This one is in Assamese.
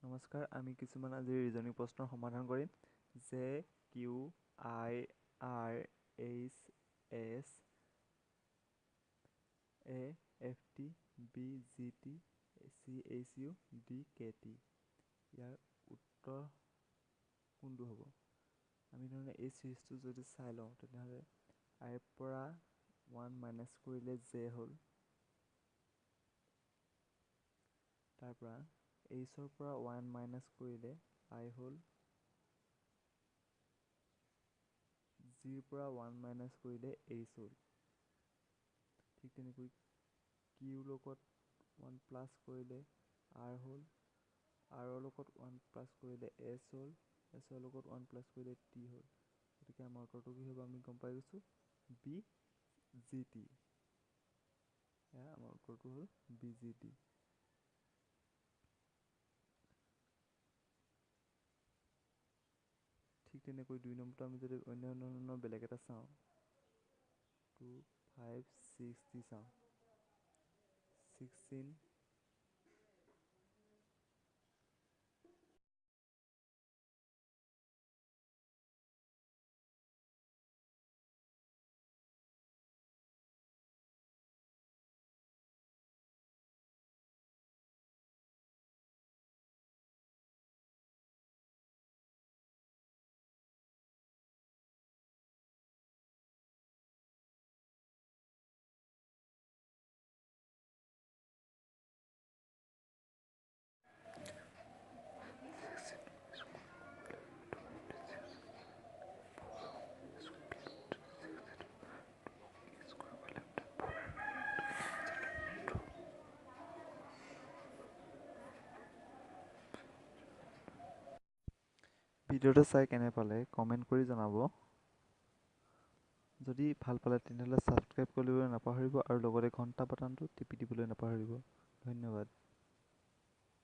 নমস্কাৰ, আমি কিছুমান আজি ৰিজনিং প্ৰশ্নৰ সমাধান কৰিম। J Q I R H S A F T B G T C H U D K T. ইয়াৰ উত্তৰ কোনটো হ'ব? আমি ধৰণে এই চিৰিজটো যদি চাই লওঁ তেনেহ'লে আইৰ পৰা ওৱান মাইনাছ কৰিলে জে হ'ল, তাৰপৰা এইচৰ পৰা ওৱান মাইনাছ কৰিলে আই হ'ল, জিৰ পৰা ওৱান মাইনাছ কৰিলে এইচ হ'ল। ঠিক তেনেকৈ কিউৰ লগত ওৱান প্লাছ কৰিলে আৰ হ'ল, আৰৰ লগত ওৱান প্লাছ কৰিলে এছ হ'ল, এছৰ লগত ওৱান প্লাছ কৰিলে টি হ'ল। গতিকে আমাৰ উত্তৰটো কি হ'ব আমি গম পাই গৈছোঁ, বি জি টি। এয়া আমাৰ উত্তৰটো হ'ল বি জি টি। ঠিক তেনেকৈ দুই নম্বৰটো আমি যদি অন্য ধৰণৰ বেলেগ এটা চাওঁ, 2 5 6 দি চাওঁ, 16 ভিডিঅ'টো চাই কেনে পালে কমেণ্ট কৰি জনাব। যদি ভাল পালে তেনেহ'লে ছাবস্ক্ৰাইব কৰিবলৈ নাপাহৰিব আৰু লগতে ঘণ্টা বাটনটো টিপি দিবলৈ নাপাহৰিব। ধন্যবাদ।